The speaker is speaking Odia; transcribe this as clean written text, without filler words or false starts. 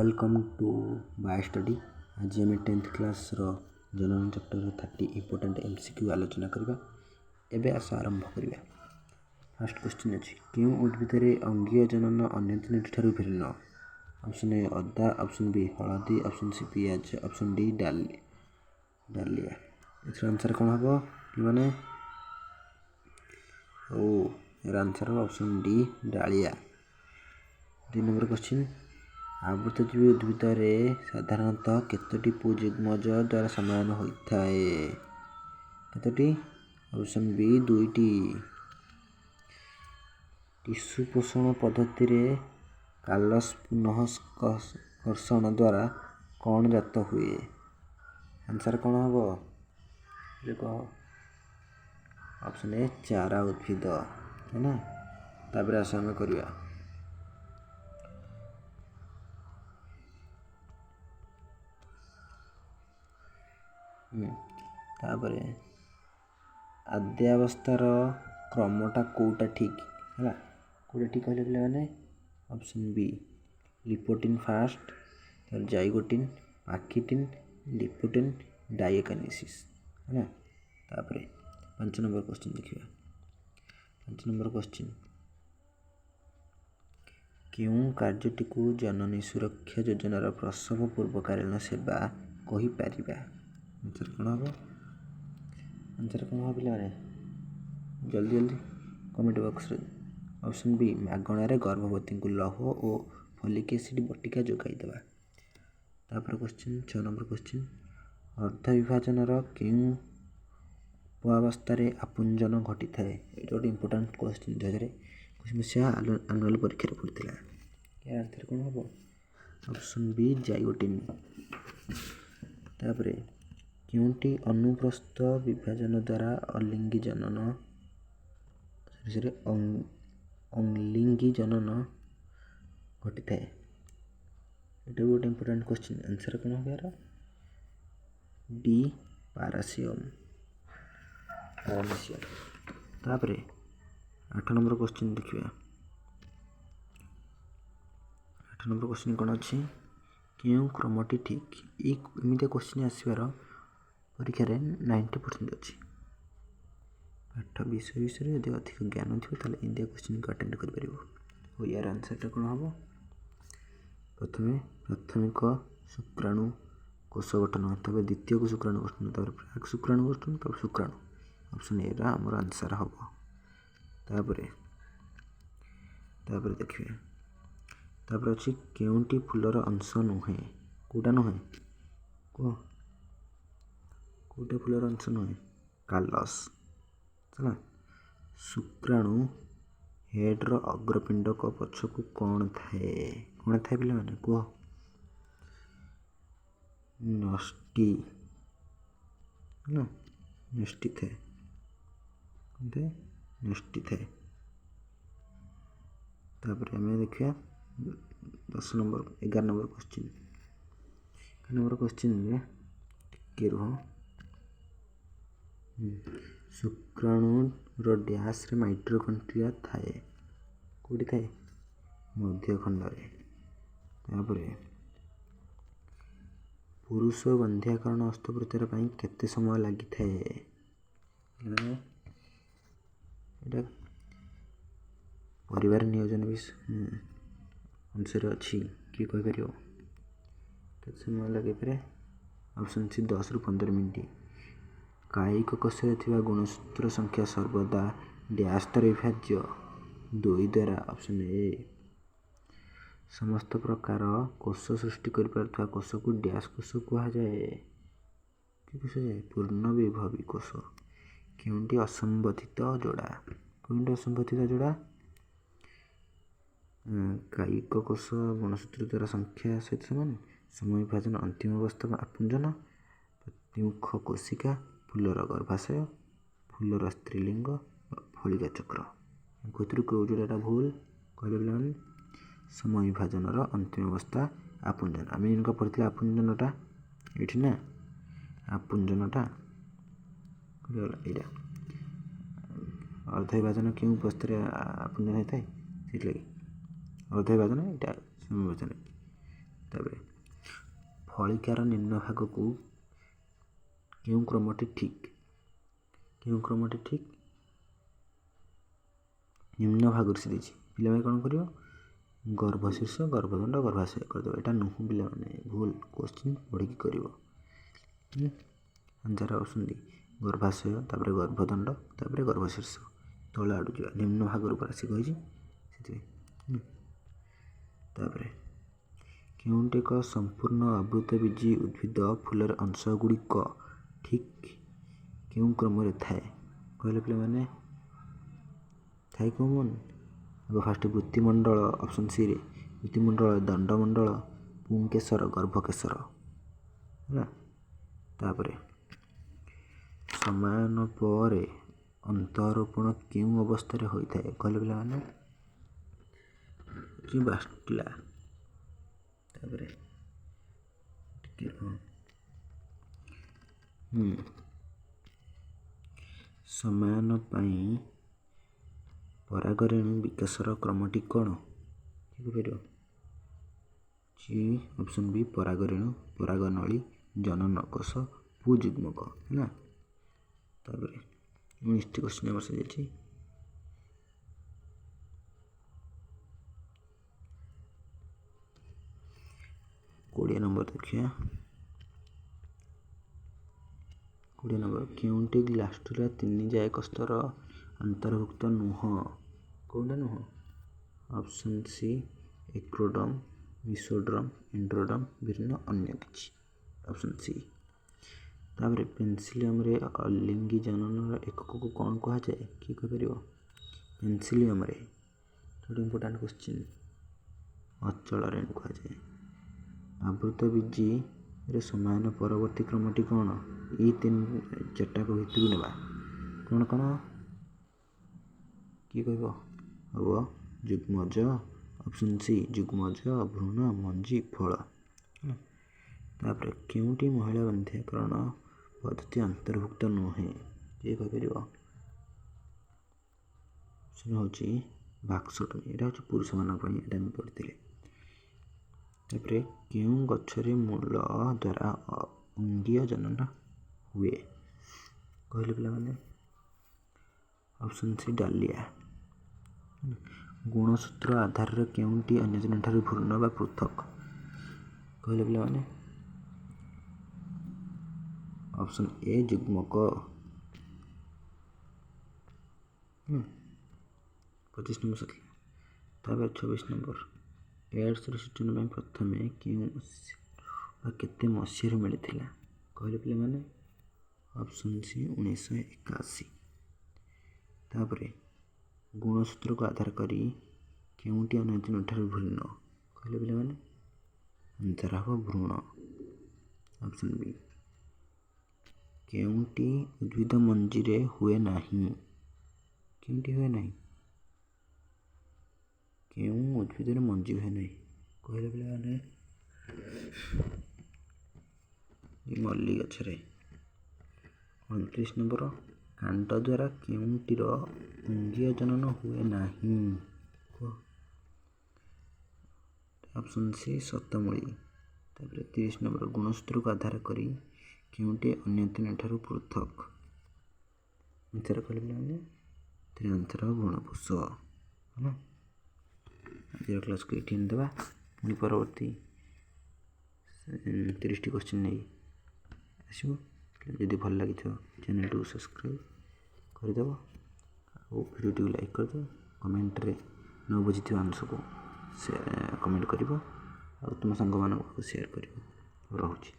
Welcome to Bio Study. ଆଜି ଆମେ ଟେନ୍ଥ କ୍ଲାସ୍ର ଜନନ ଚାପ୍ଟରର 30 ଇମ୍ପୋର୍ଟାଣ୍ଟ MCQ ଆଲୋଚନା କରିବା। ଏବେ ଆସ ଆରମ୍ଭ କରିବା। ଫାର୍ଷ୍ଟ କ୍ୱେଶ୍ଚିନ୍ ଅଛି, କେଉଁ ଉଦ୍ଭିଦରେ ଅଙ୍ଗୀୟ ଜନନ ଅନ୍ୟ ତିନୋଟି ଠାରୁ ଭିନ୍ନ? ଅପସନ୍ ଏ ଅଦା, ଅପସନ୍ ବି ହଳଦୀ, ଅପସନ୍ ସି ପିଆଜ, ଅପସନ୍ ଡି ଡାଲିଆ। ଏଥିର ଆନ୍ସର୍ କ'ଣ ହେବ ପିଲାମାନେ? ଓ ଏହାର ଆନ୍ସର୍ ହେବ ଅପସନ୍ ଡି ଡାଳିଆ। 2 ନମ୍ବର କ୍ୱେଶ୍ଚିନ୍, ଆବୃତଜୀବୀ ଉଦ୍ଭିଦରେ ସାଧାରଣତଃ କେତୋଟି ପୁଯୁଗ୍ମଜ ଦ୍ୱାରା ସମୟନ ହୋଇଥାଏ? କେତୋଟି? Option B 2ଟି। ଟିସୁ ପୋଷଣ ପଦ୍ଧତିରେ କାଲସ୍ ପୁନଃ କର୍ଷଣ ଦ୍ୱାରା କ'ଣ ଜାତ ହୁଏ? ଆନ୍ସର୍ କ'ଣ ହେବ କହ? ଅପସନ୍ ଏ ଚାରା ଉଦ୍ଭିଦ, ହେଲା। ତାପରେ ଆସ ଆମେ କରିବା। ତାପରେ ଆଦ୍ୟାବସ୍ଥାର କ୍ରମଟା କେଉଁଟା ଠିକ୍ ହେଲା? କେଉଁଟା ଠିକ୍ କହିଲେ ପିଲାମାନେ? ଅପସନ୍ ବି ଲିପୋଟିନ୍ ଫାଷ୍ଟ, ତାପରେ ଜାଇଗୋଟିନ୍, ପାକିଟିନ୍, ଲିପୋଟିନ୍, ଡାଇକାଇନେସିସ୍, ହେଲା। ତାପରେ 5 ନମ୍ବର କ୍ୱେଶ୍ଚିନ୍ ଦେଖିବା। 5 ନମ୍ବର କ୍ୱେଶ୍ଚିନ୍, କେଉଁ କାର୍ଯ୍ୟଟିକୁ ଜନନୀ ସୁରକ୍ଷା ଯୋଜନାର ପ୍ରସବ ପୂର୍ବକାଳୀନ ସେବା କହିପାରିବା? ଆନ୍ସର୍ କ'ଣ ହେବ? ଆନ୍ସର୍ କ'ଣ ହେବ ପିଲାମାନେ? ଜଲ୍ଦି ଜଲ୍ଦି କମେଣ୍ଟ ବକ୍ସରେ। ଅପସନ୍ ବି ମାଗଣାରେ ଗର୍ଭବତୀଙ୍କୁ ଲୌହ ଓ ଫଲିକ୍ ଏସିଡ୍ ବଟିକା ଯୋଗାଇ ଦେବା। ତାପରେ କ୍ୱେଶ୍ଚିନ୍ 6 ନମ୍ବର କ୍ୱେଶ୍ଚିନ୍, ଅର୍ଦ୍ଧବିଭାଜନର କେଉଁ ଉପାବସ୍ଥାରେ ଆପୁଞ୍ଜନ ଘଟିଥାଏ? ଏଇଟା ଗୋଟେ ଇମ୍ପୋର୍ଟାଣ୍ଟ କ୍ୱେଶ୍ଚିନ୍, 2021 ମସିହା ଆନୁଆଲ୍ ପରୀକ୍ଷାରେ ପଡ଼ିଥିଲା। ଏହାର ଆନ୍ସର୍ କ'ଣ ହେବ? Option B zygotene. ତାପରେ କେଉଁଟି ଅନୁପ୍ରସ୍ଥ ବିଭାଜନ ଦ୍ୱାରା ଅଲିଙ୍ଗୀ ଜନନ, ସରି, ଅଲିଙ୍ଗୀ ଜନନ ଘଟିଥାଏ? ଏଇଟା ବି ଗୋଟେ ଇମ୍ପୋର୍ଟାଣ୍ଟ କ୍ୱେଶ୍ଚିନ୍। ଆନ୍ସର୍ କ'ଣ ହେବ ଏହାର? ଡି ପାରାସିୟମ୍, ପାରାମିସିୟମ୍। ତାପରେ 8 ନମ୍ବର କ୍ୱେଶ୍ଚିନ୍ ଦେଖିବା। 8 ନମ୍ବର କ୍ୱେଶ୍ଚିନ୍ କ'ଣ ଅଛି? କେଉଁ କ୍ରମଟି ଠିକ୍? ଏଇ ଏମିତିଆ କ୍ୱେଶ୍ଚିନ୍ ଆସିବାର ପରୀକ୍ଷାରେ 90% ଅଛି। ପାଠ ବିଷୟ ବିଷୟରେ ଯଦି ଅଧିକ ଜ୍ଞାନ ଥିବ ତାହେଲେ ଏମିତିଆ କ୍ୱେଶ୍ଚିନ୍କୁ ଆଟେଣ୍ଡ କରିପାରିବ। ଓ ୟାର ଆନ୍ସର୍ଟା କ'ଣ ହେବ? ପ୍ରଥମେ ପ୍ରାଥମିକ ଶୁକ୍ରାଣୁ କୋଷ ଗଠନ, ତାପରେ ଦ୍ୱିତୀୟକ ଶୁକ୍ରାଣୁ ଗଠନ, ତାପରେ ପ୍ରାକ୍ ଶୁକ୍ରାଣୁ ଗଠନ, ତାପରେ ଶୁକ୍ରାଣୁ। ଅପସନ୍ ଏର ଆମର ଆନ୍ସର୍ ହେବ। ତାପରେ ତାପରେ ଦେଖିବେ, ତାପରେ ଅଛି କେଉଁଟି ଫୁଲର ଅଂଶ ନୁହେଁ? କେଉଁଟା ନୁହେଁ କୁହ? କେଉଁଟା ଫୁଲର ଅଂଶ ନୁହେଁ? କାଲସ୍, ହେଲା। ଶୁକ୍ରାଣୁ ହେଡ଼୍ର ଅଗ୍ରପିଣ୍ଡକ ପଛକୁ କ'ଣ ଥାଏ? କ'ଣ ଥାଏ ପିଲାମାନେ କୁହ? ନଷ୍ଟି, ହେଲା, ନଷ୍ଟି ଥାଏ। କ'ଣ ଥାଏ? ନଷ୍ଟି ଥାଏ। ତାପରେ ଆମେ ଦେଖିବା 10 ନମ୍ବର, 11 ନମ୍ବର କ୍ୱେଶ୍ଚିନ୍। 11 ନମ୍ବର କ୍ୱେଶ୍ଚିନ୍ରେ ଟିକେ ରୁହ। ଶୁକ୍ରାଣୁର ଡ୍ୟାସ୍ରେ ମାଇଟୋକଣ୍ଡ୍ରିଆ ଥାଏ। କେଉଁଠି ଥାଏ? ମଧ୍ୟଖଣ୍ଡରେ। ତାପରେ ପୁରୁଷ ବନ୍ଧ୍ୟାକରଣ ଅସ୍ତ୍ରୋପଚାର ପାଇଁ କେତେ ସମୟ ଲାଗିଥାଏ? ଏଇଟା ପରିବାର ନିୟୋଜନ ବି ଅଂଶରେ ଅଛି, କିଏ କହିପାରିବ କେତେ ସମୟ ଲାଗିପାରେ? ଅପସନ୍ ସି 10ରୁ 15 ମିନିଟ୍। କାୟିକ କୋଷରେ ଥିବା ଗୁଣସୂତ୍ର ସଂଖ୍ୟା ସର୍ବଦା ଡ୍ୟାସ୍ ଦ୍ୱାରା ବିଭାଜ୍ୟ, 2 ଦ୍ୱାରା। Option A. ସମସ୍ତ ପ୍ରକାର କୋଷ ସୃଷ୍ଟି କରିପାରୁଥିବା କୋଷକୁ ଡ୍ୟାସ୍ କୋଷ କୁହାଯାଏ। କି କୋଷ ଯାଏ? ପୂର୍ଣ୍ଣ ବିଭବୀ କୋଷ। କେଉଁଟି ଅସମ୍ବନ୍ଧିତ ଯୋଡ଼ା? କେଉଁଟି ଅସମ୍ବନ୍ଧିତ ଯୋଡ଼ା? କାୟିକ କୋଷ ଗୁଣସୂତ୍ର ଦ୍ୱାରା ସଂଖ୍ୟା ସହିତ ସମାନ, ସମୟ ବିଭାଜନ ଅନ୍ତିମ ଅବସ୍ଥା ଆପୁଞ୍ଜନ, ପ୍ରତିମୁଖ କୋଶିକା, ଫୁଲର ଗର୍ଭାଶୟ, ଫୁଲର ସ୍ତ୍ରୀଲିଙ୍ଗ, ଫଳିକା ଚକ୍ର। ୟାଙ୍କ ଭିତରୁ କେଉଁ ଯୋଡ଼ାଟା ଭୁଲ କହିଲେ ପିଲାମାନେ? ସମୟ ବିଭାଜନର ଅନ୍ତିମ ଅବସ୍ଥା ଆପୁଞ୍ଜନ। ଆମେ ଯେମିତି ପଢ଼ିଥିଲେ ଆପୁଞ୍ଜନଟା ଏଇଠି ନା, ଆପୁଞ୍ଜନଟା ଏଇଟା। ଅର୍ଦ୍ଧ ବିଭାଜନ କେଉଁ ଅବସ୍ଥାରେ ଆପୁଞ୍ଜନ ହେଇଥାଏ? ସେଇଥିଲାଗି ଅର୍ଦ୍ଧ ବିଭାଜନ ଏଇଟା ସମୟ ବିଭାଜନ। ତାପରେ ଫଳିକାର ନିମ୍ନ ଭାଗକୁ କେଉଁ କ୍ରମଟି ଠିକ୍? କେଉଁ କ୍ରମଟି ଠିକ୍? ନିମ୍ନ ଭାଗରୁ ସେ ଦେଇଛି। ପିଲାମାନେ କ'ଣ କରିବ? ଗର୍ଭଶୀର୍ଷ, ଗର୍ଭଦଣ୍ଡ, ଗର୍ଭାଶୟ କରିଦେବ। ଏଇଟା ନୁହଁ ପିଲାମାନେ, ଭୁଲ। କୋଶ୍ଚିନ୍ ପଢ଼ିକି କରିବ। ଆନ୍ସର୍ ଅପସନ୍ ଡି, ଗର୍ଭାଶୟ, ତାପରେ ଗର୍ଭଦଣ୍ଡ, ତାପରେ ଗର୍ଭଶୀର୍ଷ। ତଳ ଆଡ଼ୁ ଯିବା, ନିମ୍ନ ଭାଗରୁ ପରା ସେ କହିଛି, ସେଥିପାଇଁ। ତାପରେ କେଉଁଟି ଏକ ସମ୍ପୂର୍ଣ୍ଣ ଆବୃତବୀଜୀ ଉଦ୍ଭିଦ? ଫୁଲର ଅଂଶ ଗୁଡ଼ିକ ଠିକ୍ କେଉଁ କ୍ରମରେ ଥାଏ କହିଲେ ପିଲାମାନେ? ଥାଏ କେଉଁ ମନେ? ଆଗ ଫାଷ୍ଟ ବୃତ୍ତିମଣ୍ଡଳ, ଅପସନ୍ ସିରେ ବୃତ୍ତିମଣ୍ଡଳ, ଦଣ୍ଡମଣ୍ଡଳ, ପୁଂକେଶର, ଗର୍ଭକେଶର ହେଲା। ତାପରେ ସମାୟନ ପରେ ଅନ୍ତଃରୋପଣ କେଉଁ ଅବସ୍ଥାରେ ହୋଇଥାଏ କହିଲେ ପିଲାମାନେ? ବାଷ୍ଟିଲା। ତାପରେ ଟିକେ ସମାୟନ ପାଇଁ ପରାଗରେଣୁ ବିକାଶର କ୍ରମଟି କ'ଣ? କିଏ କହିପାରିବ? ଅପସନ୍ ବି, ପରାଗରେଣୁ, ପରାଗନଳୀ, ଜନନକୋଷ, ପୁଯୁଗ୍ମକ ହେଲା। ତାପରେ 19ଟି କୋଶ୍ଚିନ୍ ଆମର ସରିଯାଇଛି। 20 ନମ୍ବର ଦେଖିବା। 20 ନମ୍ବର, କେଉଁଟି ଗ୍ଲାଷ୍ଟୁଲା ତିନି ଯାୟକ ସ୍ତର ଅନ୍ତର୍ଭୁକ୍ତ ନୁହଁ? କେଉଁଟା ନୁହଁ? ଅପସନ୍ ସି, ଏକ୍ଟୋଡର୍ମ, ମିସୋଡର୍ମ, ଏଣ୍ଡୋଡର୍ମ, ଭିନ୍ନ ଅନ୍ୟ କିଛି, ଅପସନ୍ ସି। ତାପରେ ପେନ୍ସିଲିୟମରେ ଅଲିଙ୍ଗୀ ଜନନର ଏକକକୁ କ'ଣ କୁହାଯାଏ? କିଏ କହିପାରିବ? ପେନ୍ସିଲିୟମରେ ଗୋଟେ ଇମ୍ପୋର୍ଟାଣ୍ଟ କୋଶ୍ଚିନ୍, ଅଚଳ ରେଣୁ କୁହାଯାଏ। ଆବୃତବୀଜୀରେ ସମାୟନ ପରବର୍ତ୍ତୀ କ୍ରମଟି କ'ଣ? ଏଇ ତିନି ଚାରିଟାକ ଭିତରୁ ନେବା, କ'ଣ କ'ଣ? କିଏ କହିବ? ହବ ଯୁଗ୍ମଜ, ଅପସନ୍ ସି, ଯୁଗ୍ମଜ, ଭ୍ରୂଣ, ମଞ୍ଜି, ଫଳ। ତାପରେ କେଉଁଟି ମହିଳା ବନ୍ଧ୍ୟାକରଣ ପଦ୍ଧତି ଅନ୍ତର୍ଭୁକ୍ତ ନୁହେଁ? କିଏ କହିପାରିବ? ଅପସନ୍ ହେଉଛି ଭାକ୍ସୋଟମି, ଏଇଟା ହେଉଛି ପୁରୁଷମାନଙ୍କ ପାଇଁ, ଏଇଟା ଆମେ ପଢ଼ିଥିଲେ। ତାପରେ କେଉଁ ଗଛରେ ମୂଳ ଦ୍ୱାରା ଅଙ୍ଗୀୟ ଜନନ ହୁଏ କହିଲେ ପିଲାମାନେ? Option C, dahlia. ଗୁଣସୂତ୍ର ଆଧାରରେ କେଉଁଟି ଅନ୍ୟଜନଠାରୁ ଭିନ୍ନ ବା ପୃଥକ୍ କହିଲେ ପିଲାମାନେ? Option A, ଯୁଗ୍ମକ। 25 ନମ୍ବର ସରିଲା। ତାପରେ 26 ନମ୍ବର, ଏଡ୍ସର ସୂଚନା ପାଇଁ ପ୍ରଥମେ କେଉଁ ବା କେତେ ମସିହାରେ ମିଳିଥିଲା କହିଲେ ପିଲାମାନେ? Option C, 1981। ତାପରେ ଗୁଣସୂତ୍ରକୁ ଆଧାର କରି କେଉଁଟି ଅନ୍ୟଜନଠାରୁ ଭିନ୍ନ କହିଲେ ପିଲାମାନେ? ଆନ୍ସର୍ ହେବ ଭ୍ରୂଣ, ଅପସନ୍ ବି। କେଉଁଟି ଉଦ୍ଭିଦ ମଞ୍ଜିରେ ହୁଏ ନାହିଁ? କେଉଁଟି ହୁଏ ନାହିଁ? କେଉଁ ଉଦ୍ଭିଦରେ ମଞ୍ଜି ହୁଏ ନାହିଁ କହିଲେ ପିଲାମାନେ? ମଲ୍ଲି ଗଛରେ। 29 ନମ୍ବର, କାଣ୍ଡ ଦ୍ୱାରା କେଉଁଟିର ଅଙ୍ଗୀୟ ଜନନ ହୁଏ ନାହିଁ କୁହ? ଅପସନ୍ ସି, ଶତମୂଳି। ତାପରେ 30 ନମ୍ବର, ଗୁଣସୂତ୍ରକୁ ଆଧାର କରି କେଉଁଟି ଅନ୍ୟ ଠାରୁ ପୃଥକ୍? ଆନ୍ସର୍ କହିଲେ ପିଲାମାନେ, ଏଥିରେ ଆନ୍ସର୍ ହେବ ଭ୍ରୂଣପୋଷ ହେଲା। ଆଜିର କ୍ଲାସ୍କୁ ଏଇଠି ଦେବା, ପୁଣି ପରବର୍ତ୍ତୀ 30ଟି କୋଶ୍ଚିନ୍ ନେଇ ଆସିବ। ଯଦି ଭଲ ଲାଗିଥିବ ଚ୍ୟାନେଲଟିକୁ ସବସ୍କ୍ରାଇବ୍ କରିଦେବ ଆଉ ଭିଡ଼ିଓଟିକୁ ଲାଇକ୍ କରିଦେବ। କମେଣ୍ଟରେ ନ ବୁଝିଥିବା ଅଂଶକୁ ସେ କମେଣ୍ଟ କରିବ ଆଉ ତୁମ ସାଙ୍ଗମାନଙ୍କ ପାଖକୁ ସେୟାର କରିବ। ରହୁଛି।